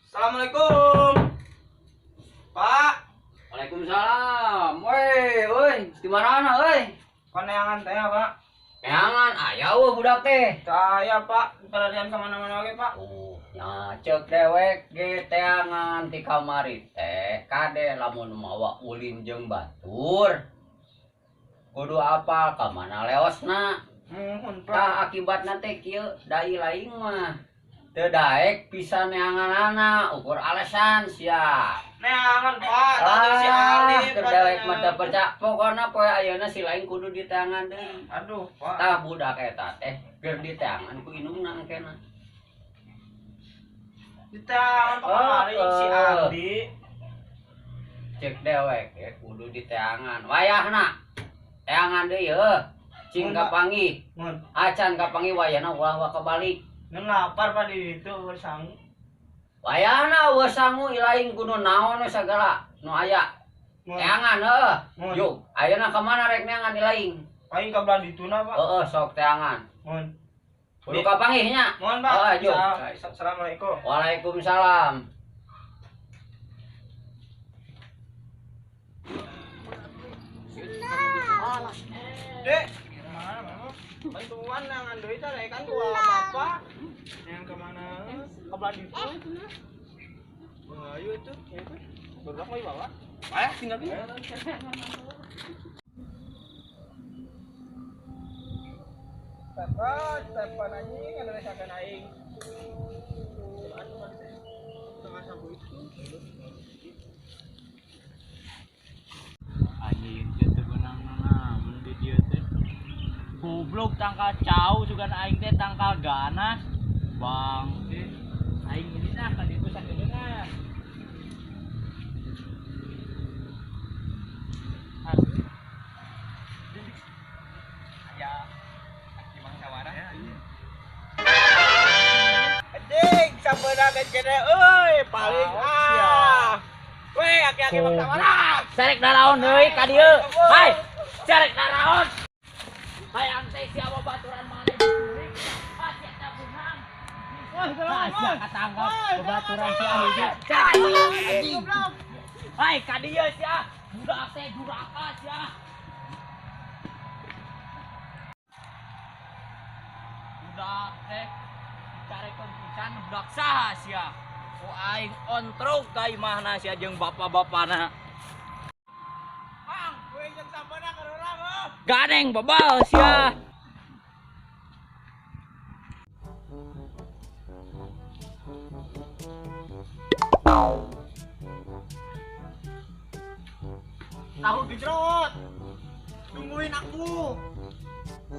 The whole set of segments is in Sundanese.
Assalamualaikum. Pak, Waalaikumsalam. Woi, woi, di mana euy? Paneangan teh, Pak. Neangan aya eueuh budak teh. Saya, Pak, pelarian kemana-mana lagi, Pak. Nya ceuk dewek ge teangan ti kamari teh kade lamun mawa ulin jeung batur. Kudu apal ka mana leosna. Muhun, Pak. Tah akibatna teh kieu dai lain mah. Teu daek pisan neanganana ukur alasan sia. Neangan, Pak. Tadi si Ah, Alif keur dewek katanya. mah teu percaya. Pokona poe ayeuna si lain kudu diteangan deui. Aduh, Pak. Tah budak eta teh keur diteangan ku indungna engkena. Diteangan Pak kemarin si Oh, Andi. Cek dewek ge kudu diteangan. Wayahna teangan deui heuh. Cing Mun, Pak. kapanggih. Mun, Acan kapanggih wayahna ulah wa kebalik. mun lapar Pak di itu sangu. Wayahna eueuh sangu ilaing kudu naon we sagala nu aya. Mun, Teangan heuh. mun. Yuk, ayeuna ka mana rek neangan ilaing? Paling ke belah dituna, Pak. Heeh, sok teangan. Mun. Kudu kapanggih nya. Mohon, Pak. Oh, yuk. Assalamualaikum. Waalaikumsalam. Dek, mana mana? Bantuan yang duit ada kan dua bapak. Yang kemana? Ke belah itu. Wah, ayo itu, ya itu. Baru mau dibawa. Ayo tinggal di. Stefan, Stefan anjing ada rasakan aing. Tengah sabu itu. Anjing teh teu beunang naon di dieu teh. Goblok tangkal cau sugan aing teh tangkal ganas. Bang teh aing ini nah ka ditu sakedeuna. Aduh. Ya, di Bangsa Wara. Anjing, sampeuna gede euy, paling ah. Weh, aki-aki Bangsa Wara. Sarek naraon deui ka dieu. Hai, sarek naraon. Hayang teh sia baturan maneh diculik. Ah sia teh beunang. Ah sia katanggap bebaturan si ahiji. Anjing. Hai ka dieu sia. Budak teh duraka sia. Budak teh dicarekeun pisan budak saha sia. Ku aing ontrog ka imahna sia jeung bapak-bapana. Bang, gue jeung sampeuna ka urang heuh. Ganeng bebal sia. Tahu gejrot. Tungguin aku.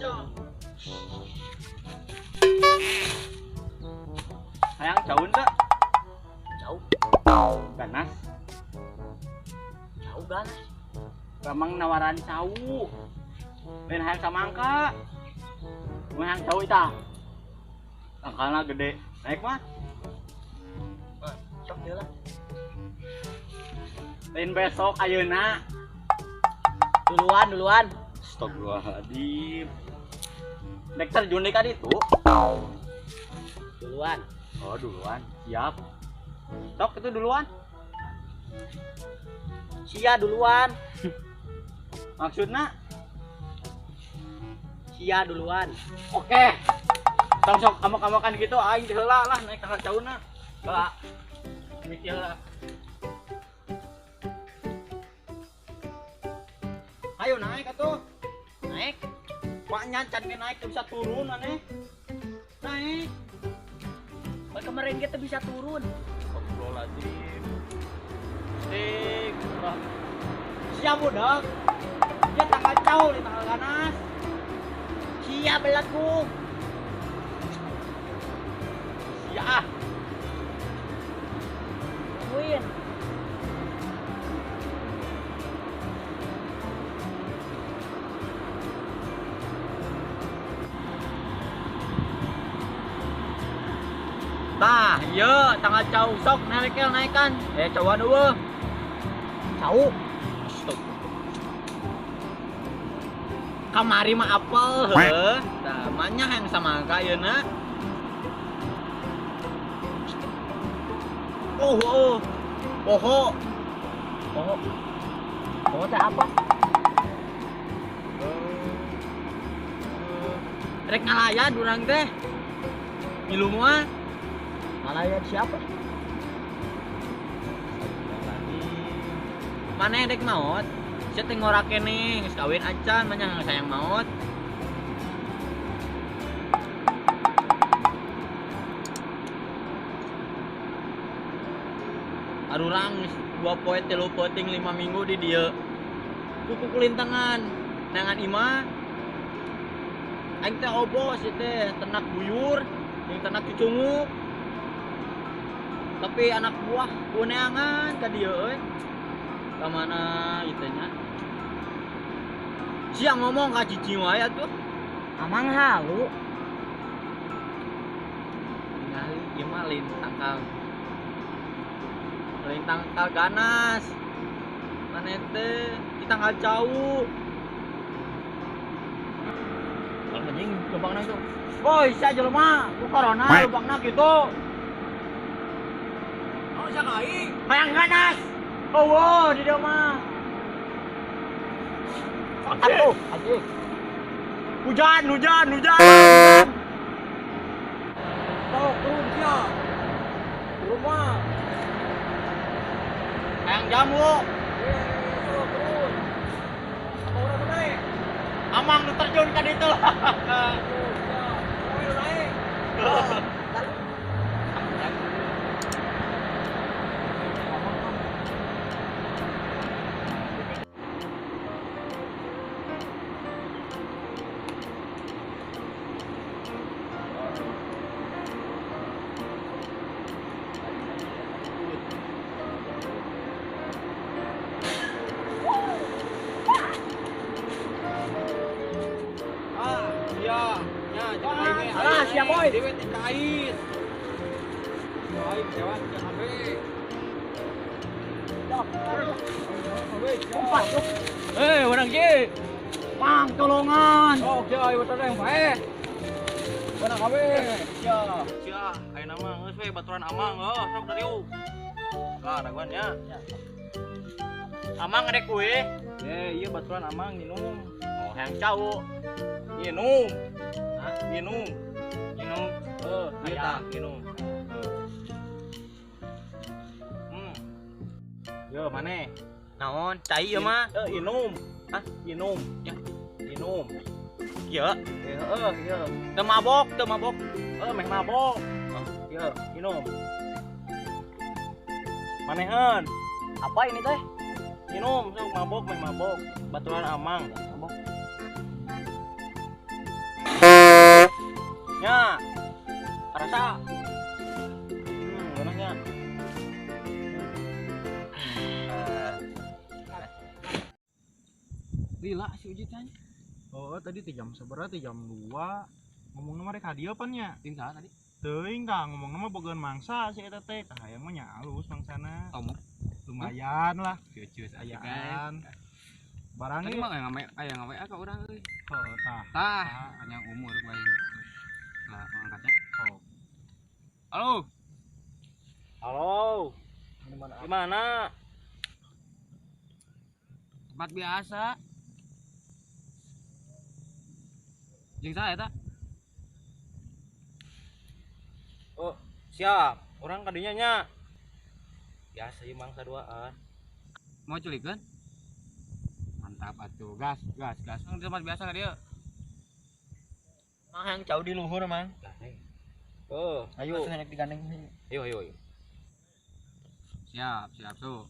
Siap. Hayang jauh teu? Jauh. Ganas. Jauh ganas. Ramang nawaran cau. Lain hayang samangka. Mun hayang cau itah. Tangkalna gede. Naik mah. Sok deui lah. Lain besok ayeuna. Duluan, duluan. Astagfirullahaladzim. Nek terjun deui ka ditu. Duluan. Oh, duluan. Siap. Sok itu duluan. Sia duluan. Maksudna? Sia duluan. Oke. Tong sok amok-amokan gitu aing teh heula lah naik ka cauna. Heula. Mikir heula. Ayo naik atuh. Naik. Pak nyancan ge naik teu bisa turun aneh. Naik. Pak kemarin kita bisa turun. Astagfirullahaladzim. Tik. Sia budak. Dia tanggal cau di tanggal ganas. Sia belagu. Sia ah. Tungguin. Tah, ieu tanggal cau sok naik naikan. Cauan eueuh. Cau. Kamari mah apel heuh. Tah, manya hayang samangka yeuna. Oh, oh. Poho. Poho. Poho teh apa? Rek ngalayan urang teh. Ngilu moal. Ngalayan siapa? Mana rek maot? Sia teh ngora keneh, geus kawin acan, manya sayang maot. Arurang 2 poe 3 peuting 5 minggu di dieu. Kuku kulintangan, nangan imah. Aing teh obos ieu teh, ternak buyur, jeung ternak cucunguk. Tapi anak buah kuneangan ka dieu euy. Ka mana ieu teh nya? Sia ngomong ka cicing wae atuh. Amang halu. Ningali ieu mah lain tangkal. Lain tangkal ganas. Maneh teh di tangkal cau. Anjing lubangna itu. Woi, sia jelema, ku corona lubangna kitu. Oh, sia ka aing. Hayang ganas. Oh, di dieu mah. Atuh, anjing. Hujan, hujan, hujan. Tok, turun sia. Turun mah. Hayang jamu. Turun. Apa urang naik? Amang nu terjun ka ditu. Naik. Ah, siap boy. Dewe teh kait. Aing lewat ke HP. Eh, urang ge. Mang tolongan. Oh, oke, ayo teh bae. Urang kabeh. Sia. Sia, ayeuna mah geus we baturan amang heuh, sok dariu. Lah, raguan nya. Amang ngadek kue. Eh, ieu baturan amang minum. Oh, hayang cau. Minum. Hah? Minum. Minum. Heuh, ieu tah minum. Yo, maneh? Naon? Cai ieu mah. Heuh, inum. Hah? Inum. Ya. Inum. Ieu. Heeh, ieu. Teu mabok, teu mabok. Heuh, meh mabok. Oh, ieu, inum. Manehan. Apa ini teh? Minum, sok mabok, meh mabok. Baturan amang. Mabok. Nya. Karasa. Geunahnya. Lila si Uji tanya. Oh, tadi teh jam sabaraha teh jam 2. Ngomongna mah rek ka dieu pan nya. Ting saha tadi? Teuing tah ngomongna mah bogaan mangsa si eta teh. Tah hayang mah nya alus mangsana. Kamu lumayan lah. Cucu ayaan. Barang tadi mah aya ngawe ka urang euy. Heuh tah. Tah, panjang umur ku aing. Lah angkatnya. Oh. Halo. Halo. Di mana? Tempat biasa. Jeung saha eta? Oh, siap. Urang ka dinya nya. Biasa ieu mangsa duaan. Mau culikeun? Mantap atuh, gas, gas, gas. Di tempat biasa ka dieu. Mang hayang cau di luhur, Mang. Oh, ayo. Langsung enak digandeng. Ayo, ayo, ayo. Siap, siap, su.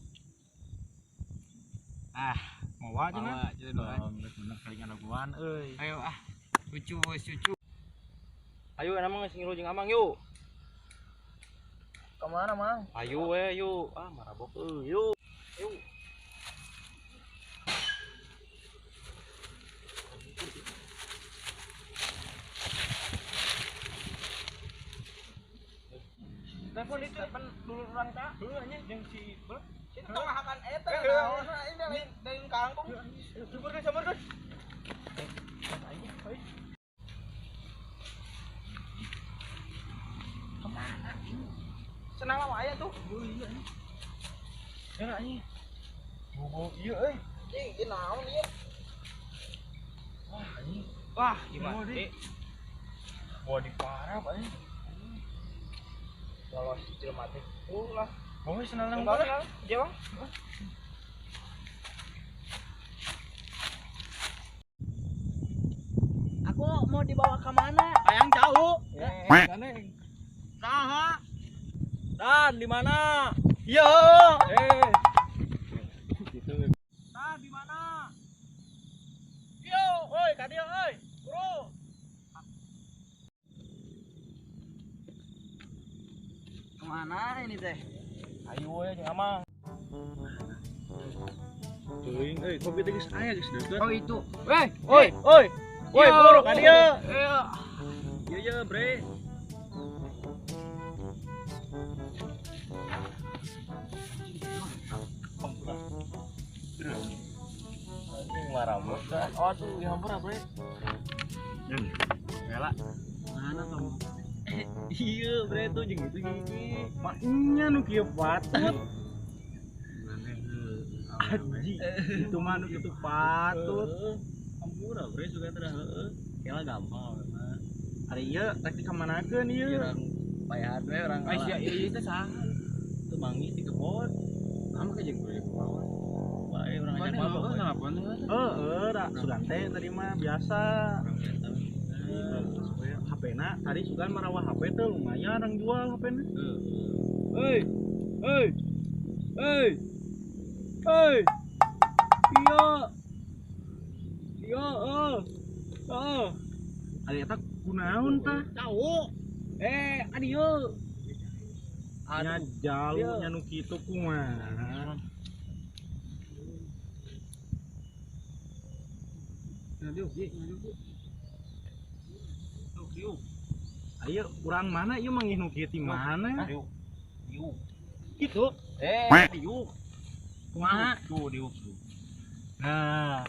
Ah, mawa cenah. Mawa cenah. Geus bener kali ngadaguan euy. Ayo ah. Cucu, cucu. Ayo emang geus ngilu jeung Amang yuk. Kemana, Mang? Ayo we, yuk. Ah, marabok euy, yuk. Yuk. Telepon itu pan dulur urang ta. Heuh nya jeung si Bel. Si tong hakan eta naon ini lain lain kangkung. Sampeurkeun sampeurkeun. Kemana ini? Senang lama aya tuh. Iya. Ya anjing. Bogo ieu euy. Ih, ieu naon ieu? Wah, anjing. Wah, gimana? Bawa di parah, anjing. Lolos jelema teh lah. Oh, senang banget. Iya, Bang. Aku mau dibawa ke mana? Hayang jauh. Saha? Dan di mana? Yo. Gitu. Dan di mana? Yo, oi, ka dieu euy. Bro. Kemana ini teh? Ayo we jeung Amang. Teuing euy, kopi teh geus aya geus deukeut. Oh itu. Weh, oi, oi. Woi, buru ka dieu. Iya. Iya, iya, bre. Anjing marah mah. Aduh, ya ampun, bre. Ngela. Mana kamu? Iya, bre tuh jeung itu gini. Maknya nu kieu patut. Anjing, itu mah nu kitu patut. Ampura bre suka teh heeh. Kela gampang mah. Ari ieu rek dikamanakeun ieu? Urang payahan we urang. Ai sia ieu teh saha? Teu mangi ti kebon. Nama ke jeung gue bawa. Bae urang ajak mabok. Heeh, da sugan teh tadi mah biasa. HP-na tadi sugan marawa HP teh lumayan orang jual HP-na. Hei. Hei. Hei. Hei. Iya. Iya, heeh. Heeh. Ari eta kunaon tah? Cau. Adieu. Nya jalu nya nu kitu kumaha. Ayo urang mana ieu manggih nu kieu ti mana? Diuk. Diuk. Kitu. Diuk. Kumaha? Tuh diuk tuh. Nah.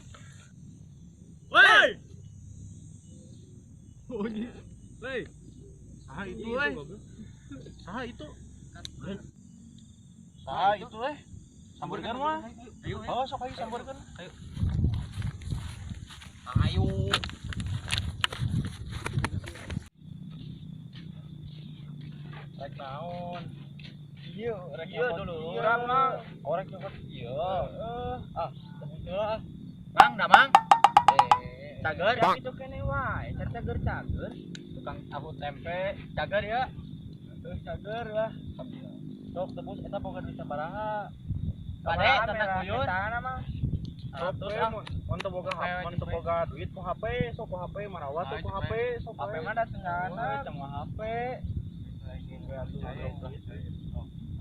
Woi. Oh, iya. Woi. Saha itu euy? Saha itu? Saha itu euy? Samburkeun mah. Oh, sok ayo samburkeun. Ayo. Ayo. Rek naon? Ieu rek Ieu dulu. Urang mah oh rek nyokot ieu. Ah, heula ah. Bang, damang. Cager itu kene wae, cager-cager. Tukang tahu tempe, cager ya. Terus cager lah. Sok tebus eta boga duit sabaraha. Pade tentang guyur. Eta mah. Terus ah, mun teu boga mun teu boga duit ku HP, sok ku HP marawat tuh ku HP, sok HP mah da senjana. Cuma HP.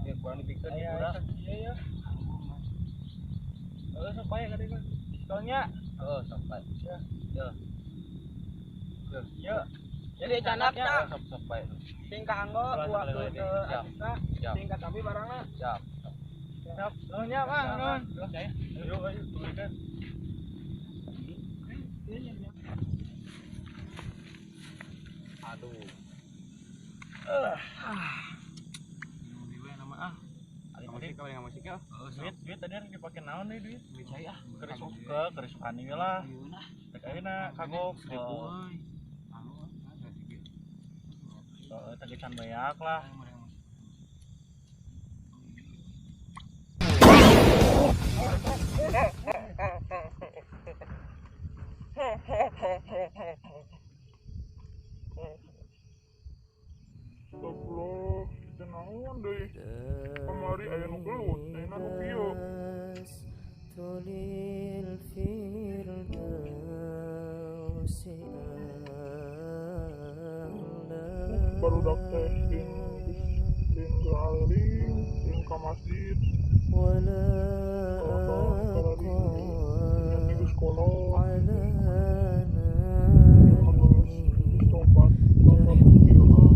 Ya kurang dipikir ya kurang. Iya ya. Heeh, sok bae kali mah. Diskonnya. Heeh, sok bae. Ya. Ya. Ya. Jadi canaknya sok sok bae. Sing kaanggo waktu ke Asisna, sing katampi barangna. Siap. Siap. Nuhun nya, Bang, nuhun. Ayo, ayo, tuluykeun. Aduh. Nama ah. Duit, duit tadi harus dipakai naon nih duit? Duit saya ah. Keris sukani lah. Rek ayeuna kagok 1000 euy. Heeh, tadi can beak lah. Astagfirullah, teu naon deui. Kamari aya nu gelut, ayeuna nu kieu. Barudak teh din galing, din ka masjid. Kalau geus kolot. Geus tobat, tobat kieu ah.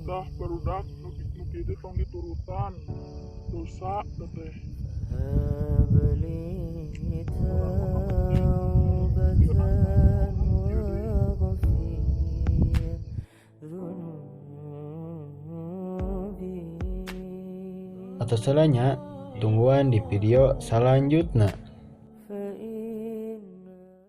Dah barudak nu kitu tong diturutan. Dosa teh. Atos heula nya, tungguan di video selanjutnya.